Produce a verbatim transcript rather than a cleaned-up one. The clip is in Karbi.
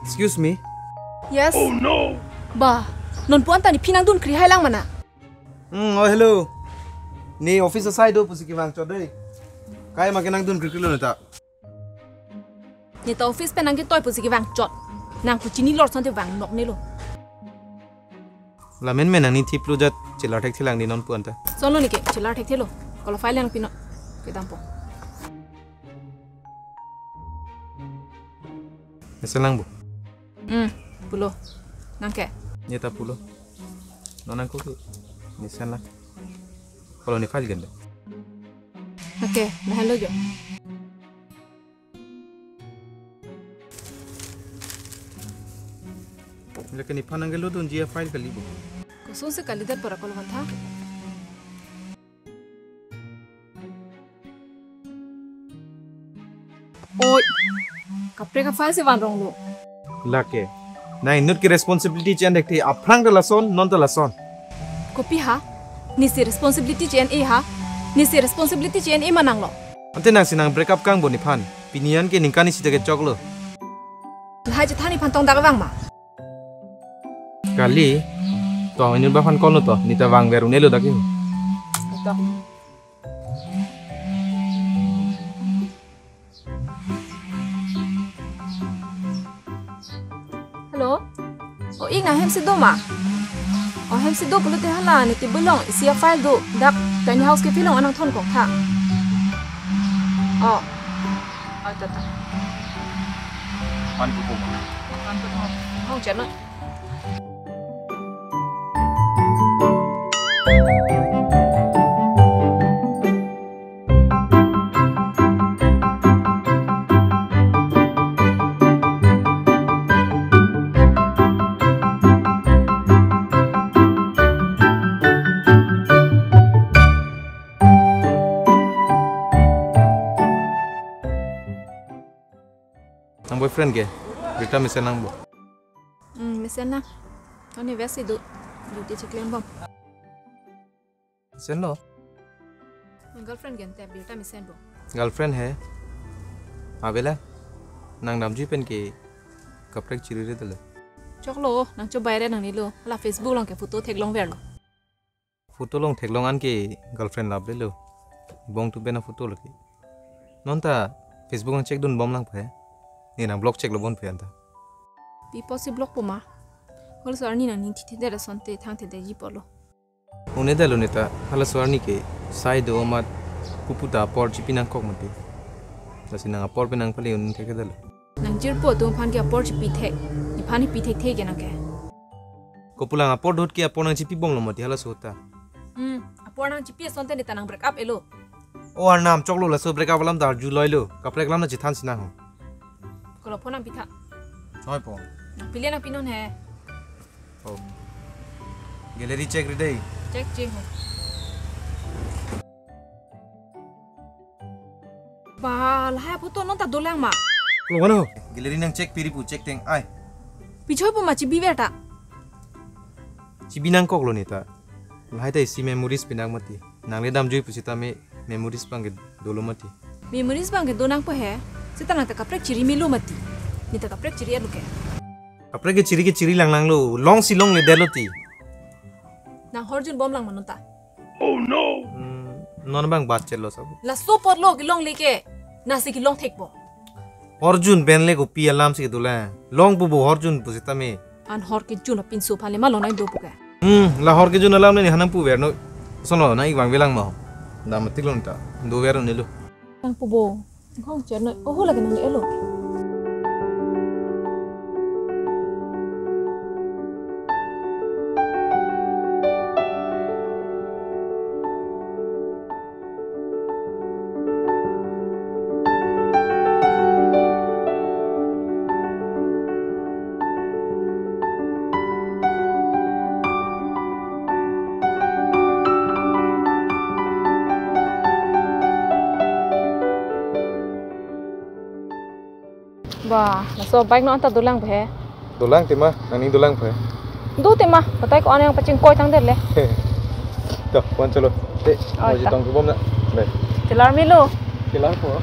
Excuse me. Yes. Ba, non puan ta ne phi nangdun kri hai lang mana? Hmm, oh hello. Ne office asai do pusi kevang chot dei. Kai ma ke nangdun kri kri lo ne ta. Ne ta office pen nangketoi pusi kevang chot. Nang ku chini lor asonte vang nok ne lo. Lamen men nangning thip lo jat chelar thekthelang ne non puan ta. Sonlo ne ke chelar thekthelo. Kolo file nangpinon. Kedampo. Mesen lang bo. Hmm, pulo. Nang ke? Ne ta pulo. Non nang ko ke. Mesen lang. Kolo ne file gende. Okay, na hello jo. Lake nephan nangkelodunji a-file kali bo. Kosonsi kalidet pura kolo vantha. Oi, kaprek a-file si van rong lo. Lake, nang inut ke responsibility che-en thekthe, aphrang ta lason, non ta lason. Kopi ha? Nesi responsibility che-en-e ha? Nesi responsibility che-en-e ma nang lo. Ante nangsi nang break up kang bo nephan. Pini an ke ningkan isi ta kechok lo. Lahai chethan nephan tong dak vang ma? Kali, tong inut ba phan kolo to, ne ta vangver un-e lo dak ke. To. Hello? O, ik nang hem si do ma? O, hem si do pulote hala ne table along isi a-file do, dak tiny house ke film anang thon kok tha. O. O, ta ta. Pan ko ko ma. Pan ko ko. Hong chen no. Nang boyfriend ke? Rita mesen nang bo. Hmm, mesen nang. Toni vesi do. Duty cheklem bom. Mesen lo? Nang girlfriend ke ante birta mesen bo. Girlfriend he. Avela. Nang damjui pen ke kaprek chiri re tele. Choklo, nang chobai re nang nilo. Hala Facebook along ke photo theklongver lo. Photo along theklong an ke girlfriend lap le lo. Bong tu bena photo lagi. Non ta Facebook nang check dun bom lang phe. Ne nang block check lo bon phe anta. Pi possible block po ma? Hol sar ni nang ning thithe dera sonte thang the deji polo. Une dalo ne ta, hala suarni ke, sai do amat, pupu ta apor chipi nangkok mati. Lasi nang apor pen nang pali un thek dalo. Nang jirpo atum aphan ke apor chipi thek, nephan pi thekthe ke nang ke. Kopulang apor dot ke apor nang chipi bom lo mati hala suta. Hmm, apor nang chipi asonte ne ta nang break up elo. O Arnam choklo laso break up alam ta arju loilo, kaprek alam na chethan sinang ho. Kolo phone nang pitha. Hoi po. Nang pili nang pinon he. Oh. Gallery check re dei. Check check ho. Ba, lahai photo non ta dolang ma. Lo mano? Gallery nang check piri pu check teng ai. Pichoi po ma chibi ver ta. Chibi nangkok lo ne ta. Lahai ta isi memories pinang mati. Nang le damjui pusitame memories abang ke dolo mati. Memories abang ke do nangpo he. Seta nang ta kaprek chiri melo mati. Ne ta kaprek chiri alo ke. Kaprek ke chiri ke chiri lang nang lo. Long si long le delo ti. Nang horjun bom lang ma non ta. Oh no. Hmm, non abang bat chelo sab. Laso apot lo kelong le ke. Nasi kelong thek po. Horjun pen le kopi alam si kedolang. Long pu bo horjun pusitame. An hor kejun apinso aphan le ma lonai do pu ke. Hmm, la hor kejun alam ne hanang puver no. Sono na ik vangvelang ma. Dam tik long ta. Dover ne lo. Nang pu bo. Hong chen no. Oho lagi nang elo. Ba, laso bike no anta dolang phe. Dolang tema, nangning dolang phe. Do tema, patai ko anang pachingkoi tang der le. To, pon chalo. Te, Oh, oji ta. tong kibom na. Le. Chelar melo. Chelar po.